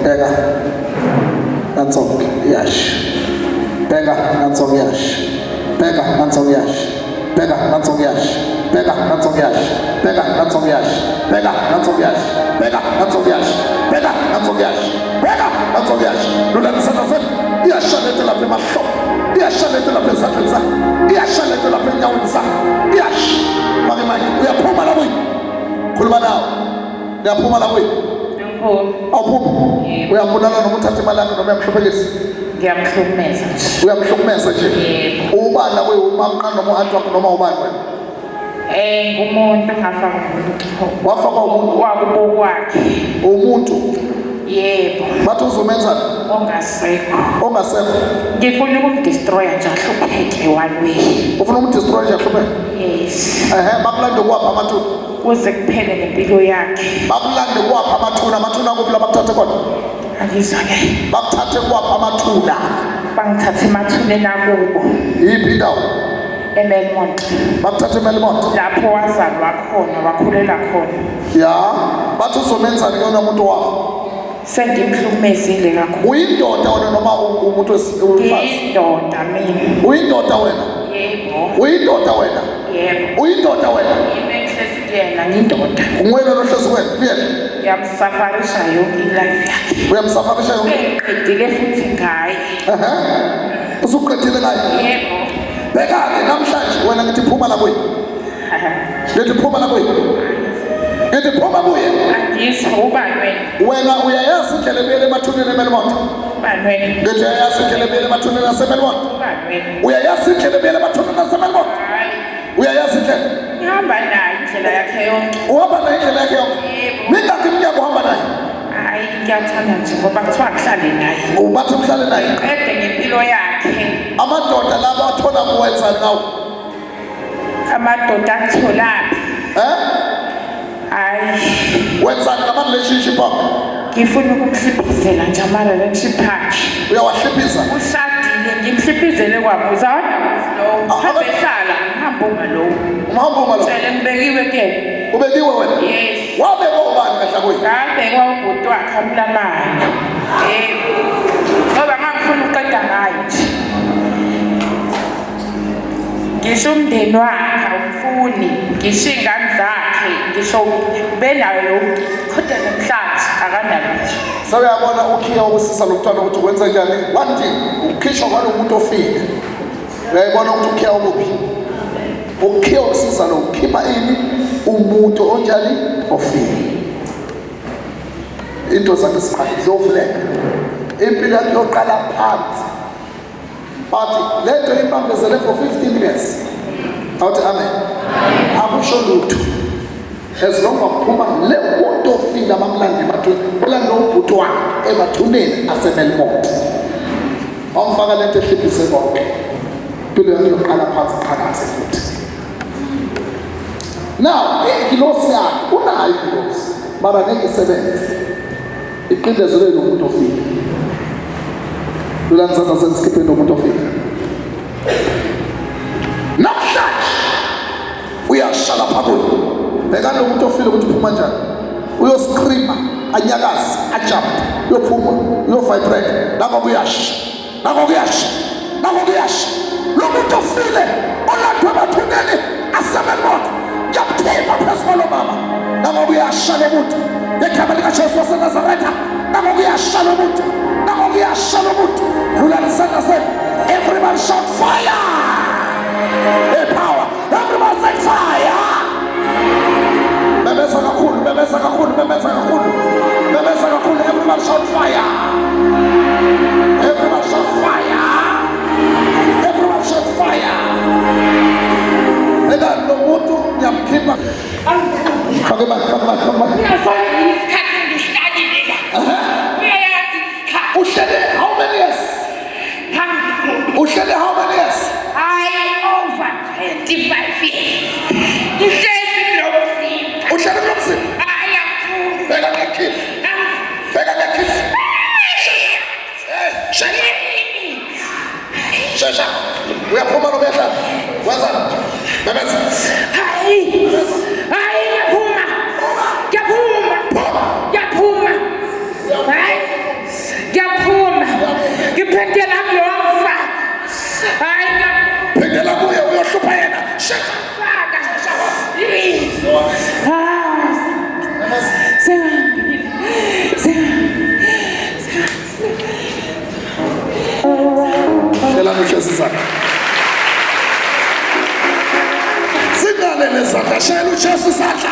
Bheka. Nanso-ke iyasha. Bheka nanso-ke iyasha. Bheka nanso-ke iyasha. Bheka nanso-ke iyasha. Bheka nanso-ke iyasha. Bheka nanso-ke iyasha. Bheka nanso-ke iyasha. Bheka nanso-ke iyasha. Bheka nanso-ke iyasha. Bheka nanso-ke iyasha. Lulani isandla sakho. Iyasha lento lapha emahlombe. Iyasha lento lapha ezandleni zakho. Iyasha lento lapha enyaweni zakho. Iyasha. Faka imali. Uyaphuma la kuyi. Khuluma nawe. Uyaphuma la kuyi. Awuphumi. Uyambulala noma uthatha imali yakhe noma uyamhluphekisa. Ngiyamhlukumeza nje. Uyamhlukumeza nje. Ubani la kuyi umamqani noma u-anti wakho noma ubani wena? Ngumuntu engafaka umuntu. Wafakwa umuntu Wakubo kwakhe. Umuntu. Yebo. Bathi uzomenzani? Ongasekho. Ongasekho. Ngifuna ukumdestroya nje ahlupheke one way. Ufuna ukumdestroya nje ahlupheke? Yes. Ehhe, bakulande kuwaphi amathuna? Kuze kuphele nempilo yakhe. Bakulande kuwaphi amathuna? Amathuna kuphi la bakuthathe khona? Angizwa ke. Bakuthathe kuwaphi amathuna? Bangithathe emathuneni akubo. Yiphi indawo? eMelmont. Bakuthatha eMelmont? Lapho wazalwa khona, wakhulela khona. Ya, bathi uzomenzani ke umuntu wakho? Sengimhlukumezile kakhulu. Uyindoda wena noma umuntu wesifazane? Ngiyindoda mina. Uyindoda wena? Yebo. Uyindoda wena? Yebo. Uyindoda wena? Yimi engihlezi kuyena, ngiyindoda. Nguwena lohlezi kuwena, kuyena? Ngiyamsafarisha yonke ilife yakhe. Uyamsafarisha yonke? Sengiqedile futhi ngaye. Ehhe. Usuqedile ngaye? Yebo. Bheka-ke namhlanje wena ngithi phuma la kuye. Ngithi phuma la kuye. Ngithi phuma kuye. Angizwa ubani wena? Wena uyayazi indlela ebuyela emathuneni eMelmont. Ubani wena? Ngithi uyayazi indlela ebuyela emathuneni aseMelmont. Ubani wena? Uyayazi indlela ebuyela emathuneni aseMelmont. Hayi. Uyayazi indlela. Ngihamba naye indlela yakhe yonke. Uhamba naye indlela yakhe yonke. Yebo. Mingakhi iminyaka uhamba naye? Hayi ngiyathanda nje ngoba kuthiwa ngihlale naye. Ubathi uhlale naye. Qede ngempilo yakhe. Amadoda labo athola kuwenzani ngawo? Amadoda akutholaphi? Eh? Hayi. Wenzani ngama relationship akho? Ngifuna ukumhliphizela nje ama relationship akhe. Uyawahliphisa? Ushadile ngimhliphizele kwamuzi awanamuzi lowo. Ah, Hambe hlala ngihamba lowo. Umhamba lo. Sele ngibekiwe ke. Ubekiwe wena? Yes. Wabekwa ubani kahle kuye? Ngabekwa ubhuti wakhe amlamani. Yebo. Ngoba ngangifuna ukuqeda ngayo nje. Ngisho umndeni wakhe awumfuni, ngisho iy'ngane zakhe, ngisho benayo yonke kodwa namhlanje akanalutho. Sewuyabona ukhiya wokusisa lo mntwana ukuthi wenze njani? One thing, ukhishwa kwalo muntu ofile. Uyayibona ukuthi ukhiya ukuphi? Ukhiya wokusiza lo ukhipha ini? Umuntu onjani? Ofile. Into zakhe ziqale ziyovuleka. Impilo yakhe yoqala phansi. But le nto ibambezele for 15 years. Awuthi amen. Akusho lutho. As long waphuma le muntu ofile abamlanda emathuneni, ulanda ubhuti wakhe emathuneni aseMelmont. Wamfaka lento ehliphise konke. Impilo yakhe yoqala phansi phakathi futhi. Now, ingilosi yakhe unayo ingilosi, mara ngeke isebenze. Iqindezelwe nomuntu ofile. Lulani isandla senu sikhipheni nomuntu ofile. Namhlanje uyasha lapha kuye. Bhekani lo muntu ofile ukuthi uphuma njani. Uyoscreama, anyakaze, ajump, uyophuma, uyovibrate. Lapho kuyasha. Ngakho kuyasha, ngakho kuyasha. Lo muntu ofile olandwe emathuneni asemelmont ngiyamkhipha phezu kwalo mama. Ngakho kuyasha lo muntu ngegama likaJesu waseNazaretha. Ngakho kuyasha lo muntu, ngakho kuyasha lo muntu. Lulani isandla senu. Everybody shout fire! Hey power! Everybody say fire! Memeza kakhulu, memeza kakhulu, memeza kakhulu. Memeza kakhulu. Everybody shout fire! Everybody shout fire! Everybody shout fire! Ela lo muntu ngiyamkhipha. Fake imali, fake imali, fake imali. Isikhathi ngihlalile la. Uyayazi isikhathi. Uhlele how many years? Uhlele how many years? Hayi over 25 years. Ngihlezi kulo mzimba. Uhlele kulo mzimba? Hayi angifuni. Bheka ngiyakhipha. Bheka ngiyakhipha. Shesha. Shesha. Uyaphuma noma uyahlala? Wenzani? Memeza. Hayi. Hayi ngiyaphuma. Ngiyaphuma. Ngiyaphuma. Hayi. Ngiphindela kulowa mfana. Hayi Phindela kuye uyohlupha yena. Shesha. ngiyamfaka. Ah. Sengihambile. Sengihambile. Shela uJesu izandla. Singale lezandla, shela uJesu izandla.